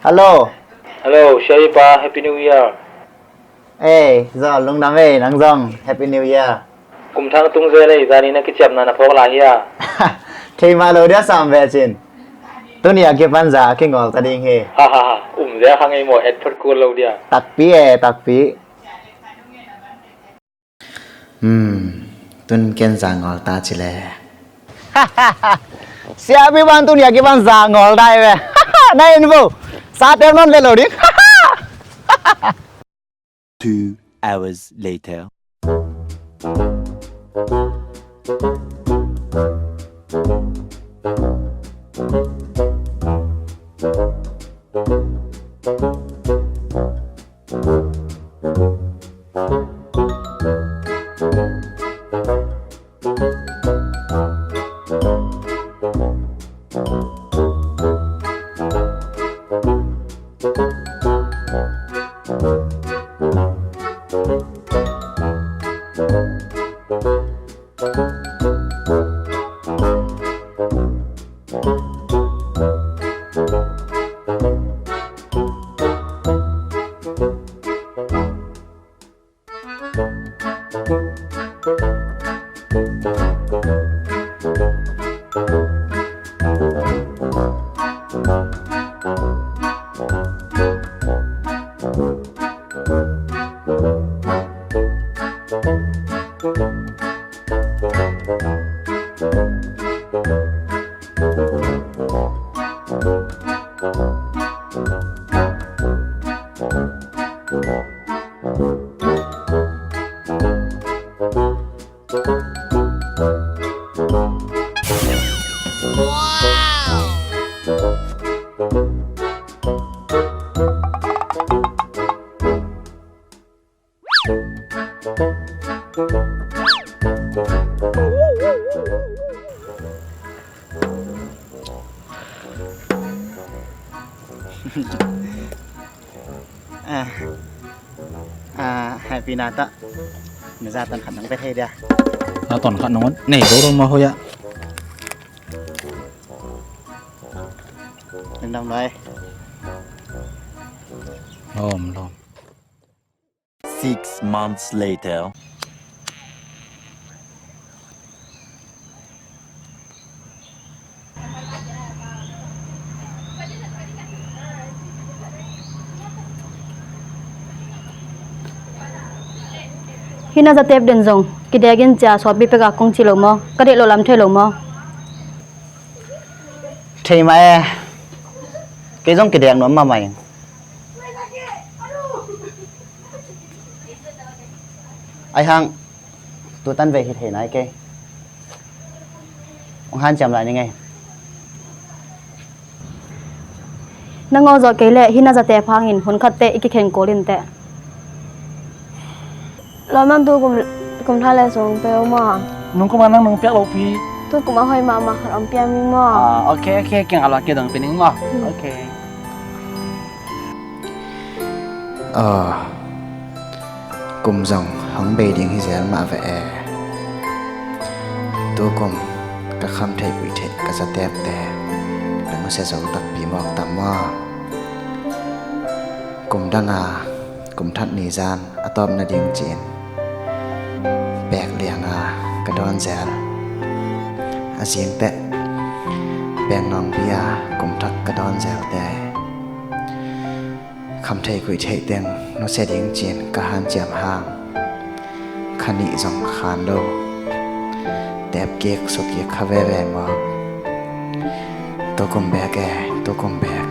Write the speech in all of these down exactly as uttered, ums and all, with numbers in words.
Hello. Hello, Sherry pa, Happy New Year. Ei, Zol, lungdam ei, nang zong Happy New Year. Kum thak tung zel ei, zani na kiciapna na phawk lai hia? Thei mah lo dia sam ve cin. Tuni a kipan za a kingawl ta ding hi. Ha, ha, ha. Um zia kha ngei maw, et phot kul lo dia. Takpi e, takpi. Hmm, tun ken za ngawl ta ci le. Siapi ban tuni a kipan za ngawl ta hi ve. Na en vo. Sa tem nawn ve lo ding. Two hours later. Ah, ah, happy na ta. Na za ton khat nong pe thei dia. Za ton khat nong nei do do ma hoya. Dang dang noi. Lom lom. Six months later. Hih na zatep den zong kidek in cia suapi peka kong ci lo maw? Ka deih lo lam thei lo maw? Thei mah e. Kei zong kidek nuam mahmah ing. Ai hang, tutan vei hi thei nai kei. Hong hanciam lai ni ngei. Nang aw zawh kei leh hih na zatep hangin hun khatte i kikhen kul in teh. Lawm, nang tu kum, kum thak le sung pe uh maw? Nung kum a nang nung piak lopi. Tu kum a hoih mahmah khat om piak ning maw? Ah, ok, ok, kiang a lua kei dong pe ning maw? Hmm. Ok. Aw, kum zong hong bei ding hi zel mah ve e. Tu kum ka kham theih kuih theih ka zatepte ka nusia zo takpi mawk tam maw? Kum dang a kum that ni zan a tawp nading ci-in pek liang a ka dawn zel. A zing teh pek nawngpi a kum thak ka dawn zelte kham thei kuih thei teng nusia ding ci-in ka hanciam hang kha nih zong khan lo. Tep kik suk kik kha veve maw? Tu kum bek e, tu kum bek.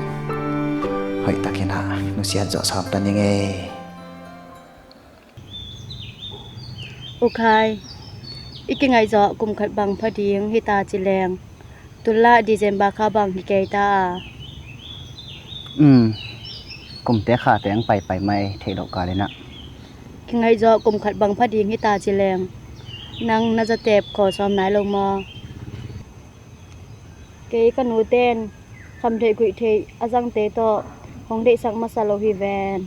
Hoih takin ah nusiat zawh sawm ta ni ngei. U Khai, i kingaih zawh kum khat bang pha ding hi ta ci leng, tu lah December kha bang hi kei ta a. Um, kumte khate ang paipai mai theih loh kal in ah. Kingaih zawh kum khat bang pha ding hi ta ci leng, nang na zatep khawl sawm nai lo maw? Kei ka nute in kham theih kuih theih a zangte tawh hong deihsak masa lo hi ven.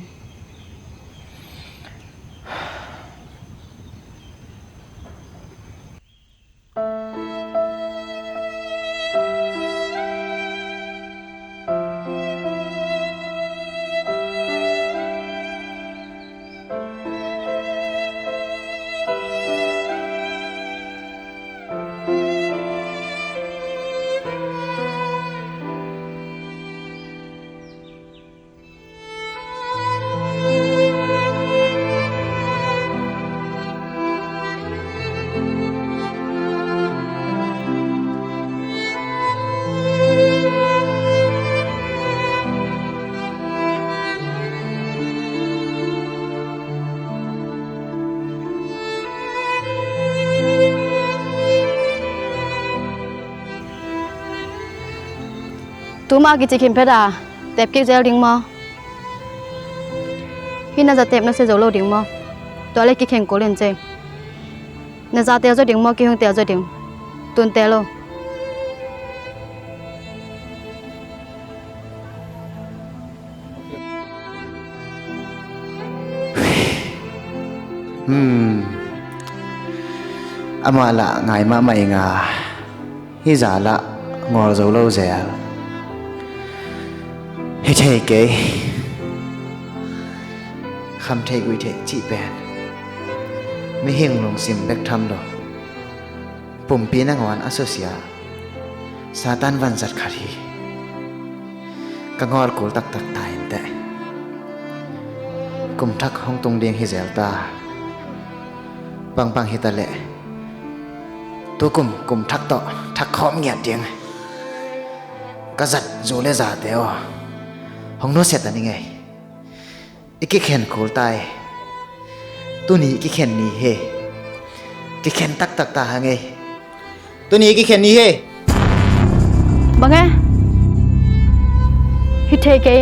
Tuma kici khin phet a tep kik zel ding maw? Hih na za tep na sia zo lo ding maw? Tua le kikhen kul in cei. Na za tel zo ding maw, kihong tel zo ding? Tun tel lo. Hmm. Amah lah ngai mahmah ing a, hih za lah ngawl zo lo zel. Hi thei kei. Kham thei gui thei cih pen mihing lungsim bek tham lo. Pumpi nangawn a susia Satan vanzat khat hi. Ka ngawl kul taktak ta inteh. Kum thak hong tung ding hi zel ta. Bangbang hi ta leh, tu kum, kum thak tawh thak khawm ngiat ding. Ka zat zu le zate aw, hong nusia ta ning ei. I kikhen kul ta ei. Tuni i kikhen ni hi. Kikhen taktak ta hang ei. Tuni i kikhen ni hi. Bang e? Hi thei kei.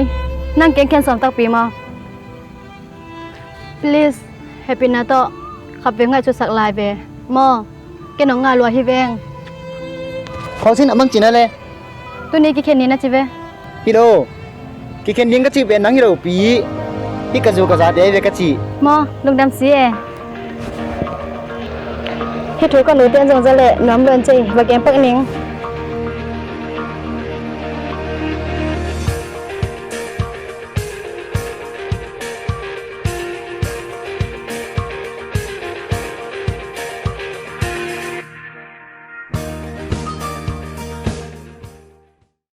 Nang keng khen sawm takpi maw? Please, happy na tawh khat vei ngaihsutsak lai ve maw? Ken hong ngai lua hi veng. Khawng sin a mang cina le. Tuni kikhen ni na ci ve. Hi lo. Kikhen ding ka cih pen nang hi lo pi. Hi ka zu ka zate ve ka cih. Maw, lungdam si e. Hi thu ka nu ten zong za leh nuam luan cei, va keng pak ning.